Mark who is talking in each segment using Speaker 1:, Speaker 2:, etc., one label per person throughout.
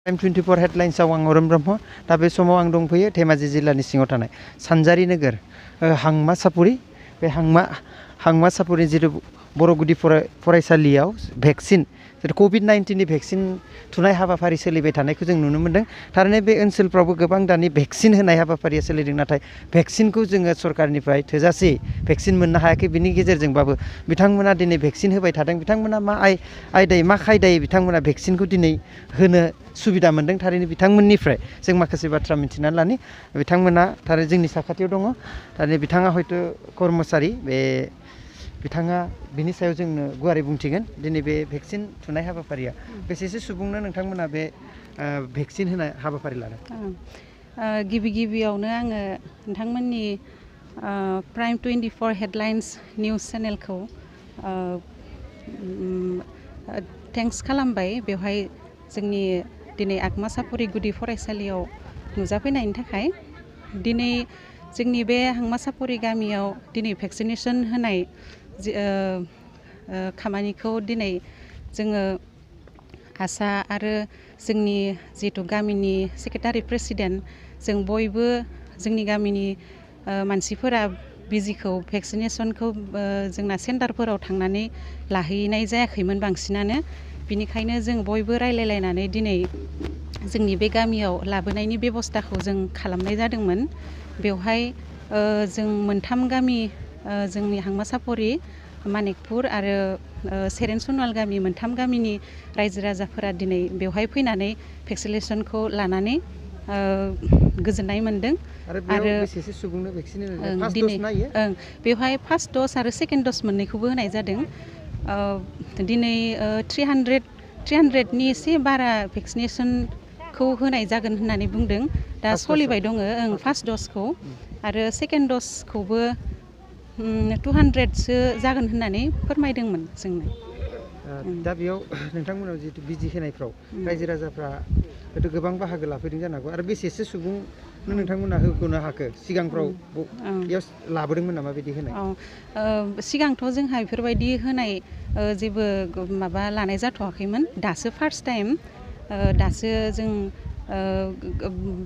Speaker 1: Time 24 हेडलाइन्सआव आं अरुण ब्रह्म दा बे समाव आं दंफैयो धेमाजि जिल्लानि सिङाव थानाय सानजारि नोगोर हांमा सापुरि बे हांमा सापुरि जितु बर' गुदि फरायसालियाव भेक्सिन कभिड-19 नि भेक्सिन थुनाय हाबाफारि सोलिबाय थानायखौ जों नुनो मोन्दों। थारैनो बे ओनसोलफ्रावबो गोबां दानि भेक्सिन होनाय हाबाफारिया सोलिदों, नाथाय भेक्सिनखौ जोङो सरकारनिफ्राय थोजासे भेक्सिन मोननो हायाखै। बिनि गेजेरजोंबाबो बिथांमोना दिनै भेक्सिन होबाय थादों। बिथांमोना मा आयदायै मा खायदायै बिथांमोना भेक्सिनखौ दिनै होनो सुबिदा मोन्दों। थारैनो बिथांमोननिफ्राय जों माखासे बाथ्रा मिन्थिनानै लानि। बिथांमोना थारैनो जोंनि साखाथियाव दङ। थारैनो बिथाङा हयथ' कर्मचारि, बिथाङा बिनि सायाव जोंनो गुवारै बुंथिगोन। दिनै बे भेक्सिन थुनाय हाबाफारिया बेसेसो सुबुंनो नोंथांमोना बे भेक्सिन होनाय हाबाफारि लादों?
Speaker 2: गिबियावनो आङो नोंथांमोननि प्राइम 24 हेडलाइन्स निउस चेनेलखौ थेंक्स खालामबाय। बेवहाय जोंनि दिनै आगमा सापुरि गुदि फरायसालियाव नुजाफैनायनि थाखाय। दिनै जोंनि बे हांमा सापुरि गामियाव दिनै भेक्सिनेसन होनाय खामानिखौ दिनै जोङो आसा आरो जोंनि जिहेथु गामिनि सेक्रेटारि प्रेसिडेन्ट जों बयबो जोंनि गामिनि मानसिफोरा बिजिखौ भेक्सिनेसनखौ जोंना सेन्टारफोराव थांनानै लाहैनाय जायाखैमोन बांसिनानो। बिनिखायनो जों बयबो रायलायलायनानै दिनै जोंनि बे गामियाव लाबोनायनि बेब'स्थाखौ जों खालामनाय जादोंमोन। बेवहाय जों मोनथाम गामि, जोंनि हांमा सापरि, मानिकपुर आरो सेरेन सनवाल गामि, मोनथाम गामिनि रायजो राजाफोरा दिनै बेवहाय फैनानै भेक्सिनेसनखौ लानानै गोजोननाय मोनदों।
Speaker 1: आरो बेसेसो सुबुंनो भेक्सिन होनाय? फार्स्ट द'ज ना इयो?
Speaker 2: बेवहाय फार्स्ट द'ज आरो सेकेन्ड द'ज मोननैखौबो होनाय जादों। दिनै 300नि एसे बारा भेक्सिनेसनखौ होनाय जागोन होननानै बुंदों। दा सोलिबाय दङ फार्स्ट द'जखौ, आरो सेकेन्ड द'जखौबो 200सो जागोन होननानै फोरमायदोंमोन जोंनो।
Speaker 1: दा बेयाव नोंथांमोनाव जिहेतु बिजि होनायफ्राव रायजो राजाफ्रा हयथ' गोबां बाहागो लाफैदों जानो हागौ, आरो बेसेसो सुबुंनो नोंथांमोना होग'नो हाखो? सिगांफ्राव बेयाव लाबोदोंमोन नामा बिदि होनाय?
Speaker 2: सिगांथ' जोंहा बेफोरबायदि होनाय जेबो माबा लानाय जाथ'वाखैमोन। दासो फार्स्ट टाइम, दासो जों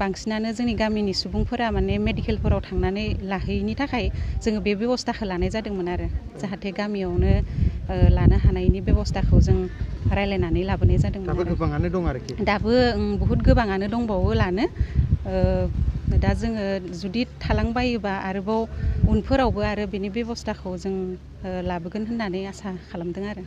Speaker 2: बांसिनानो जोंनि गामिनि सुबुंफोरा माने मेडिकेलफोराव थांनानै लाहैयैनि थाखाय जोङो बे बेब'स्थाखौ लानाय जादोंमोन आरो जाहाथे गामियावनो लानो हानायनि बेब'स्थाखौ जों रायलायनानै लाबोनाय जादोंमोन।
Speaker 1: दाबो गोबाङानो दं आरोखि? दाबो
Speaker 2: बहुद गोबाङानो दंबावो लानो। दा जोङो जुदि थालांबायोबा आरोबाव उनफोरावबो आरो बेनि बेब'स्थाखौ जों लाबोगोन होननानै आसा खालामदों आरो।